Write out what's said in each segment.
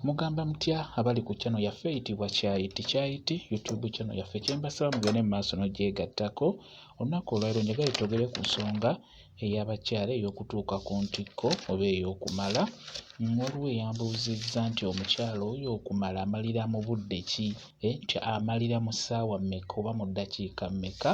Mugamba mutya abali ku channel yaffe eyitibwa Kyayiti Kyayiti YouTube channel yaffe, kyembasaba mugende mu maaso n'ogyegattako. Olunaku olwaleero njagala twogere ku nsonga ey'abakyala ey'okutuuka ku ntikko oba ey'okumala. Waliwo eyambuuzizza nti omukyala oyo okumala amalira mu budde ki? Nti amalira mu ssaawa mmeka oba mu ddakiika mmeka?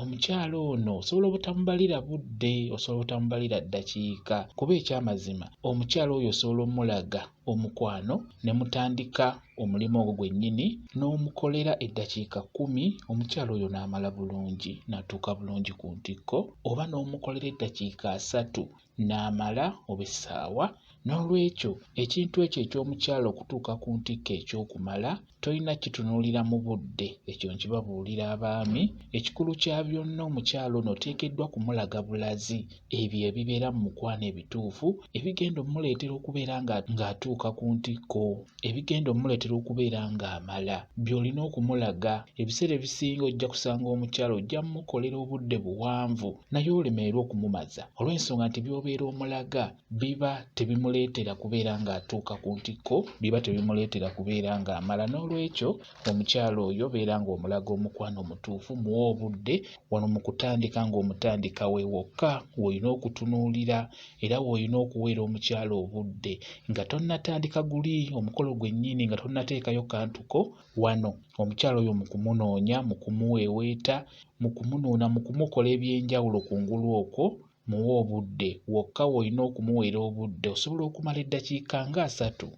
Omukyala ono osobola obutamubalira budde, osobola obutamubalira ddakiika, kuba ekyamazima omukyala oyo osobola omulaga omukwano ne mutandika omulimu ogwo gwennyini n'omukolera eddakiika 10, omukyala oyo n'amala bulungi n'atuuka bulungi ku ntikko, oba n'omukolera eddakiika 30 n'amala oba essaawa. N'olwekyo ekintu ekyo eky'omukyala okutuuka ku ntikko eky'okumala tolina kitunuulira mu budde, ekyo nkibabuulira abaami. Ekikulu kya byonna, omukyala ono oteekeddwa kumulaga bulazi ebyo ebibeera mu mukwano ebituufu ebigenda ommuleetera okubeera ng'atuuka ku ntikko, ebigenda ommuleetera okubeera ng'amala, by'olina okumulaga. Ebiseera ebisinga ojja kusanga omukyala ojja mmukolera obudde buwanvu naye olemererwe okumumaza olw'ensonga nti by'obeera omulaga biba tebimuleetera kubeera ng'atuuka ku ntikko, biba tebimuleetera kubeera ng'amala. N'olwekyo omukyala oyo beera ng'omulaga omukwano omutuufu, muwe obudde. Wano mu kutandika ng'omutandika we wokka w'olina okutunuulira era w'olina okuweera omukyala obudde nga tonnatandika guli omukolo gwennyini, nga tonnateekayo kantu ko. Wano omukyala oyo mu kumunoonya, mu kumuweeweeta, mu kumunuuna, mu kumukola eby'enjawulo kungulu okwo, muwe obudde. Wokka w'olina okumuweera obudde, osobola okumala eddakiika nga 30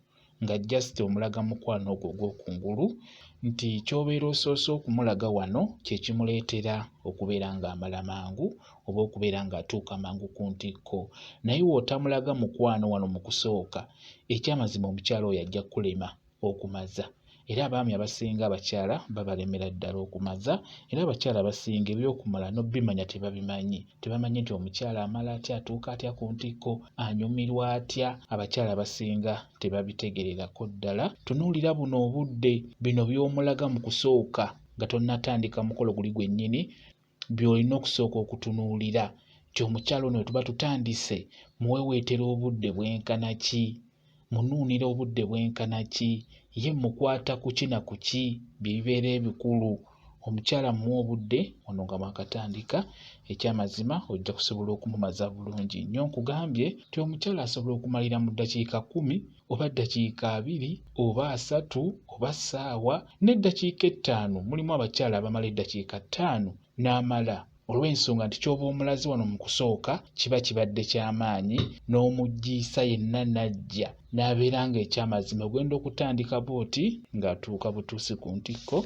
nga just omulaga mukwano ogwo ogw'okungulu, nti ky'obeera osoose okumulaga wano kye kimuleetera okubeera ng'amala mangu oba okubeera ng'atuuka mangu ku ntikko. Naye w'otamulaga mukwano wano mu kusooka, ekyamazima omukyala oyo ajja kukulema okumaza. Era abaami abasinga abakyala babalemera ddala okumaza, era abakyala abasinga ebyokumala n'obimanya tebabimanyi. Tebamanyi nti omukyala amala atya, atuuka atya ku ntikko, anyumirwa atya. Abakyala abasinga tebabitegererako ddala. Tunuulira buno obudde, bino by'omulaga mu kusooka nga tonnatandika mukolo guli gwennyini, by'olina okusooka okutunuulira nti omukyala ono we tuba tutandise muweweetera obudde bwenkana ki, munuunira obudde bwenkana ki, ye mukwata ku ki na ku ki, bye bibeera ebikulu. Omukyala muwe obudde wano nga mwakatandika, ekyamazima ojja kusobola okumumaza bulungi nnyo. Nkugambye nti omukyala asobola okumalira mu ddakiika 10 oba ddakiika 20 oba 30 oba ssaawa n'eddakiika 5. Mulimu abakyala abamala eddakiika 5 n'amala, olw'ensonga nti ky'oba omulaze wano mu kusooka kiba kibadde ky'amaanyi n'omuggiisa yenna n'ajja n'abeera ng'ekyamazima ogenda okutandika bw'oti ng'atuuka butuusi ku ntikko.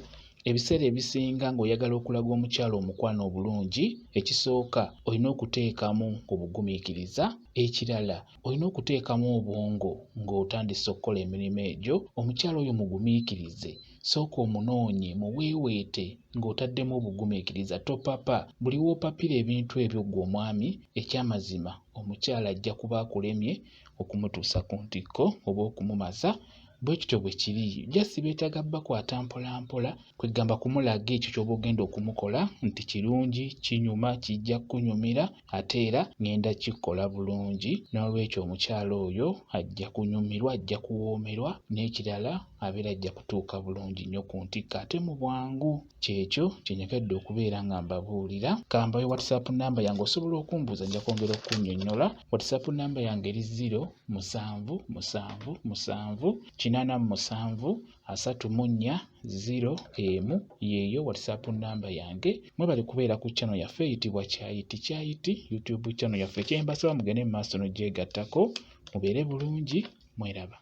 Ebiseera ebisinga ng'oyagala okulaga omukyala omukwano obulungi, ekisooka olina okuteekamu obugumiikiriza, ekirala olina okuteekamu obwongo ng'otandise okukola emirimu egyo. Omukyala oyo mugumiikirize, sooka omunoonye, muweeweete ng'otaddemu obugumiikiriza, topapa. Buli w'opapira ebintu ebyo ggwe omwami, ekyamazima omukyala ajja kuba akulemye okumutuusa ku ntikko oba okumumaza. Bwe kityo bwe kiri, just beetaaga bakwata mpola mpola, kwegamba kumulaga ekyo ky'oba ogenda okumukola nti kirungi, kinyuma, kijja kukunyumira, ate era ngenda kukikola bulungi. N'olwekyo omukyala oyo ajja kunyumirwa, ajja kuwoomerwa, n'ekirala abeera ajja kutuuka bulungi nnyo ku ntikko ate mu bwangu. Kyekyo kye njagadde okubeera nga mbabuulira. Kambawe WhatsApp namba yange, osobola okumbuuza, nja kwongera okukunnyonnyola. WhatsApp namba yange eri 0 7 7 7 87 34 0 1, yeeyo WhatsApp namba yange. Mwebale kubeera ku channel yaffe eyitibwa Kyayiti Kyayiti YouTube channel yaffe. Kyembasaba mugende mu maaso n'ogyegattako, mubeere bulungi, mweraba.